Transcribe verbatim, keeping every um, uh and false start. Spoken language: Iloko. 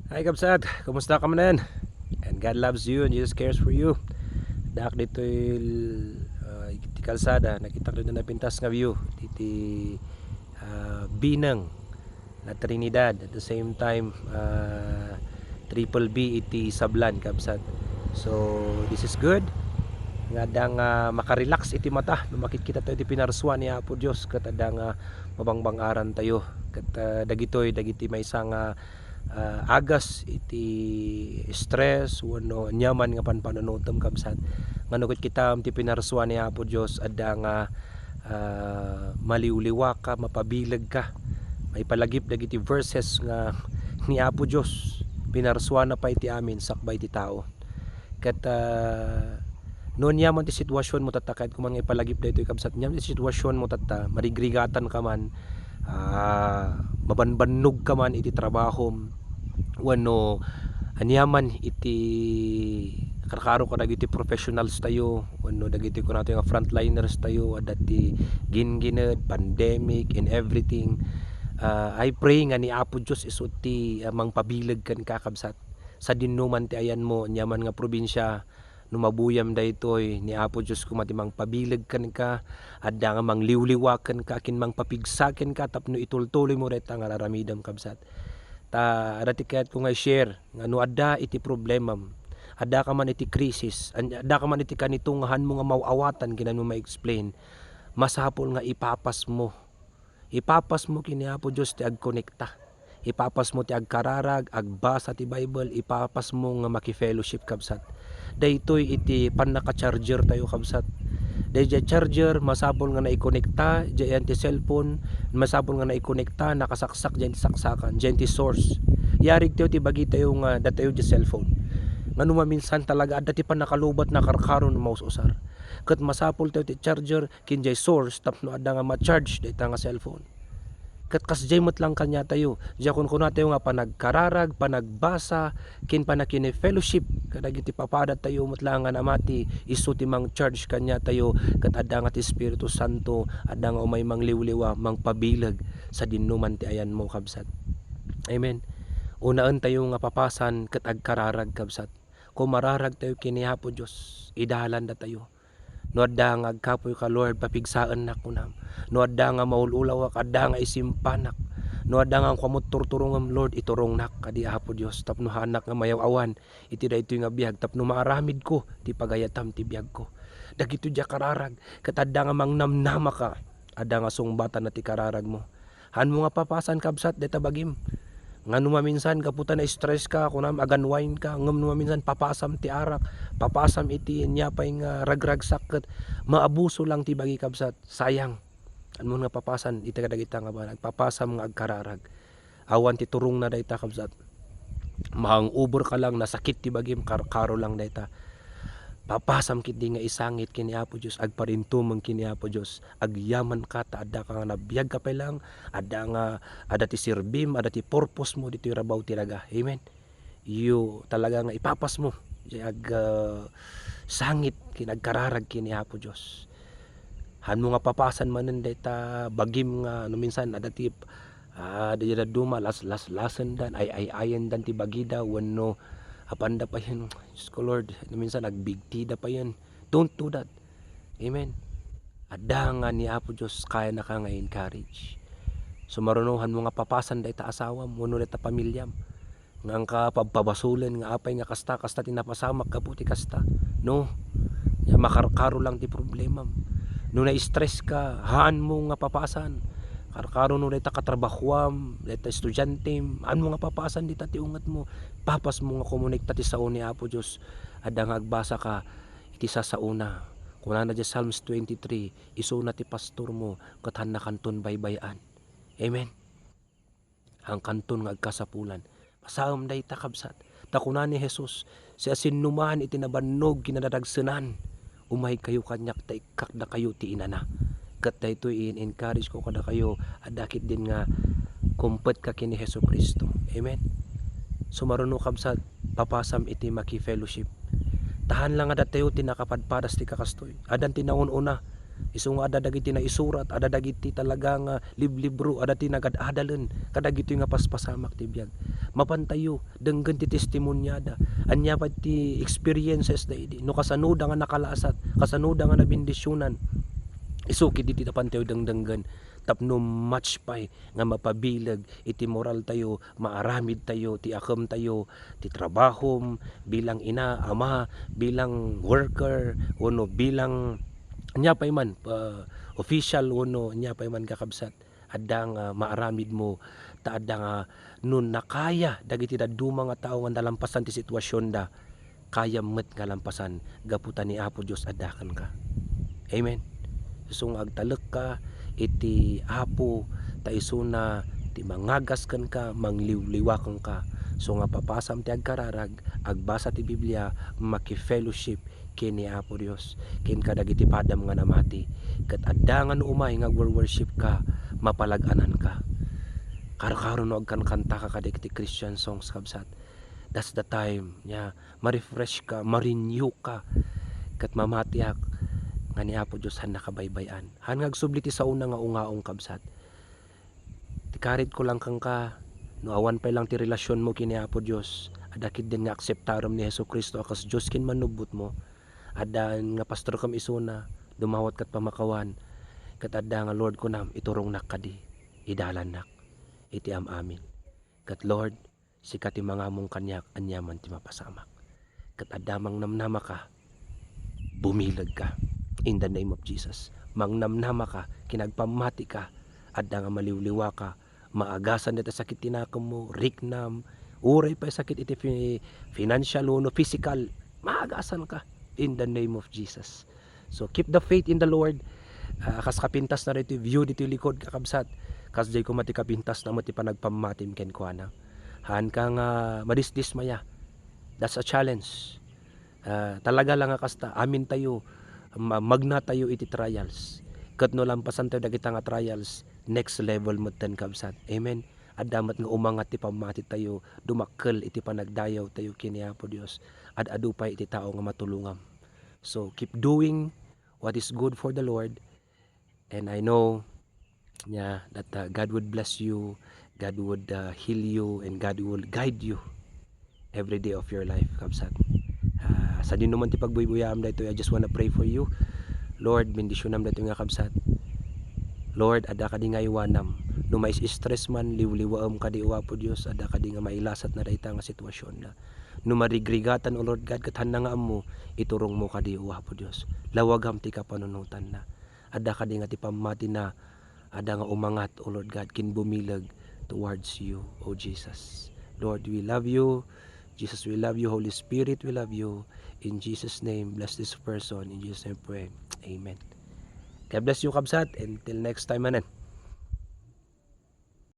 Hi, kabsat. Kumusta ka manen? And God loves you and Jesus cares for you. Daak ditoy, uh, iti kalsada, nakitak ditoy napintas nga view. Iti, uh, Binang, La Trinidad. At the same time, uh, triple B iti sablan, kabsat. So, this is good. Nga adda nga makarelax iti mata no makitkita tayo ti pinarsua ni Apo Dios, ket adda nga mabangbang-aran tayo. Ket, uh, dagitoy, dagiti maysa nga ah, agas iti stress wenno aniaman nga panpanunutem, kabsat. Nga no ket kitam ti pinarsua ni Apo Dios, adda nga, ah, maliwliwaka, mapabilegka. Maipalagip dagiti verses nga ni Apo Dios, pinarsuana pay ti amin sakbay ti tao. Ket, ah, no aniaman ti situasionmo tatta, kayatko man nga ipalagip daytoy, kabsat, aniaman ti situasionmo tatta, marigrigatanka man, ah, mabanbannogka man iti trabahom, wenno aniaman iti karkaro kadagiti professionals tayo, wenno dagiti kunatayo nga frontliners tayo, adda ti gingined, pandemic, and everything. Ah, I pray nga ni Apo Dios isu ti, ah, mangpabileg kenka, kabsat. Sadinoman ti ayanmo, aniaman nga probinsia, no mabuyam daytoy, ni Apo Dios koma ti mangpabileg kenka, adda nga mangliwliwa kenka, ken mangpapigsa kenka tapno itultuloymo dayta nga ar-aramidem, kabsat. Ta adda ti kayatko nga i-share nga no adda iti problemam, adda ka man iti krisis, an-, adda ka man iti kanito nga hanmo nga maw-awatan ken hanmo ma-explain, masapul nga ipapasmo Ipapasmo ken ni Apo Dios ti agkonekta. Ipapasmo ti agkararag, agbasa ti Bible, ipapasmo nga maki-fellowship, kabsat. Daytoy iti pannaka-charger tayo, kabsat. Daydiay charger, masapul nga naikonekta, diay ti cellphone, masapul nga naikonekta, nakasaksak diay ti saksakan, diay ti source. Yarig tayo ti bagitayo nga datayo diay cellphone. Nga no maminsan talaga, adda ti pannakalubat na karkaron maus-usar. Ket masapul tayo ti charger, ken jay source tapno adda nga ma-charge dayta nga cellphone. Ket kasjay met lang kaniatayo, jay kunkunatayo nga panagkararag, panagbasa, ken panakini-fellowship kadagiti papadatayo met lang nga namati isu ti mang-charge kaniatayo, ket adda nga ti Espiritu Santo, adda nga umay mangliwliwa, mangpabileg sadinoman ti ayanmo, kabsat. Amen. Unaentayo nga papasan ket agkararag, kabsat. Kumararagtayo ken ni Apo Dios, idalanda tayo. No adda nga agkapoyka, Lord, papigsaennak, kunam. No adda nga maul-ulawak, adda nga isimpanak. No adda nga kua met turturongem, Lord, iturongnak kadi Apo Dios, tapno haanak nga mayaw-awan iti daytoy nga biag, tapno maaramidko ti pagayatam ti biagko. Dagitoy diay kararag, ket adda nga mangnamnamaka, adda nga sungbatanna ti kararagmo. Hanmo nga papasan, kabsat, dayta bagim. Nga no maminsan, gapu ta na-stress ka, kunam, agan wine ka, ngem no maminsan, papasam ti arak, papasam iti ania pay nga ragragsak ket maabuso lang ti bagi, kabsat. Sayang. Hanmo nga papasan iti kadagita nga banag, papasam nga agkararag. Awan ti turongna dayta, kabsat. Mahangover ka lang, nasakit ti bagim, karkaro lang dayta. Papasam ketdi nga isangit ken ni Apo Dios, agparintumeng ken ni Apo Dios. Agyamanka ta adda ka nga nabiag ka pay lang, adda nga, adda ti serbim, adda ti purpose mo ditoy rabaw ti daga. Amen. Yo talaga nga ipapasmo, ag, ah, sangit ken agkararag ken ni Apo Dios. Hanmo nga papasan manen dayta bagim nga no minsan adda ti, ah, dayta dadduma, las-, las-, lasendan, ay-ay-ayendan ti bagida wenno apanda payen, Diosko Lord, no minsan agbigtida payen. Don't do that. Amen. Adda nga ni Apo Dios, kayana ka nga encourage. Sumaruno, hanmo nga papasan dayta asawam wenno dayta pamiliam. Nga angka pabpabasolen nga apay nga kasta, kasta ti napasamak gapu ti kasta. No? Ya makarkaro lang ti problemam. No na-stress ka, hanmo nga papasan. Karkaro no dayta katrabahoam, dayta estudiantem, hanmo nga papasan dita ti ungetmo. Papasmo nga kumonekta ti sao ni Apo Dios. Adda nga agbasa ka iti sasaona. Kunana diay Psalms twenty-three, "Isuna ti pastormo, ket hannakanton baybay-an." Amen. Hankanton nga agkasapulan. Basaem dayta, kabsat. Ta kuna ni Jesus, "Siasinoman iti nabannog ken nadadagsenan, umaykayo kaniak ta ikkak dakayo ti inana." Ket daytoy in-encourage ko kadakayo, adda ketdin nga kumpetka ken ni Jesu-Cristo. Amen. Sumaruno, kabsat, papasam iti maki-fellowship. Ta haan lang nga datayo ti nakapadpadas ti kakastoy. Addan ti naun-una. Isu nga adda dagiti naisurat, adda dagiti talaga nga liblibro, adda ti nagad-adalen kadagitoy nga paspasamak ti biag. Mapantayo denggen ti testimoniada. Ania pay ti experiences da idi? No kasanoda nga nakalasat, kasanoda nga nabendisionan, isu ketdi ti napantayo dengdenggen tapno much pay nga mapabileg iti moral tayo, maaramid tayo, ti akem tayo, ti trabahom, bilang ina, ama, bilang worker, wenno bilang ania pay man, ah, official wenno ania pay man, kakabsat. Adda nga maaramidmo, ta adda nga no nakaya dagiti dadduma nga tao nga nalampasan ti situasionda, kayam met nga lampasan gapu ta ni Apo Dios adda kenka. Amen. Isu nga agtalekka iti Apo, ta isuna ti mangagas kenka, mangliwliwa kenka. Isu nga papasam ti agkararag, agbasa ti Biblia, maki-fellowship ken ni Apo Dios, ken kadagiti padam nga namati. Ket adda nga no umay nga agwor-worship ka, mapalag-ananka. Karkaro no agkankantaka kadagiti Christian songs, kabsat. That's the time, nia, ma-refresh ka, ma-renew ka, ket mamatiak nga ni Apo Dios han nakabaybay-an. Han nga agsubli ti saona nga ungaong, kabsat. Ti karitko lang kenka, no awan pay lang ti relasionmo ken ni Apo Dios, adda ketdin nga akseptarem ni Jesu-Cristo a kas Dios ken Mannubbotmo. Adda nga pastorkem isuna, dumawat ket pamakawan, ket adda nga, "Lord," kunam, "iturongnak kadi, idalannak iti am-amin." Ket, "Lord, sika ti mangamong kaniak aniaman ti mapasamak." Ket adda mangnamnamaka, bumilegka. In the name of Jesus. Mangnamnamaka, kinagpammatika, adda nga maliwliwaka, maagasan dayta sakit ti nakemmo, riknam, uray pay sakit iti fi-, financial wenno physical, maagasanka in the name of Jesus. So, keep the faith in the Lord. Ah, kas kapintasna ditoy view ditoy likod, kakabsat, kasdiay koma ti kapintasna met ti panagpammatim kenkuana. Haanka nga madisdismaya. That's a challenge. Ah, talaga la nga kasta, amintayo, ma-, magnatayo iti trials. Ket no lampasantayo dagita nga trials, next level metten, kabsat. Amen. Adda met nga umangat ti pammatitayo, dumakkel iti panagdayawtayo ken ni Apo Dios. Ad-adu pay iti tao nga matulongam. So, keep doing what is good for the Lord. And I know, yeah, that, uh, God would bless you, God would, uh, heal you, and God will guide you every day of your life, kabsat. Ah, sadino man ti pagbuybuyaam daytoy, I just wanna pray for you. Lord, bendisionam daytoy nga kabsat. Lord, adda kadi nga aywanam. No mais-stress man, liwliwaem kadi, O Apo Dios, adda kadi nga mailasatna dayta nga situasionda. No marigrigatan, O Lord God, ket hanna nga ammo, iturongmo kadi, O Apo Dios. Lawagam ti kapanunotanna. Adda kadi nga ti pammatina, adda nga umangat, O Lord God, ken bumileg towards you, O Jesus. Lord, we love you. Jesus, we love you. Holy Spirit, we love you. In Jesus' name, bless this person. In Jesus' name, pray. Amen. God bless you, kabsat, and till next time, manen.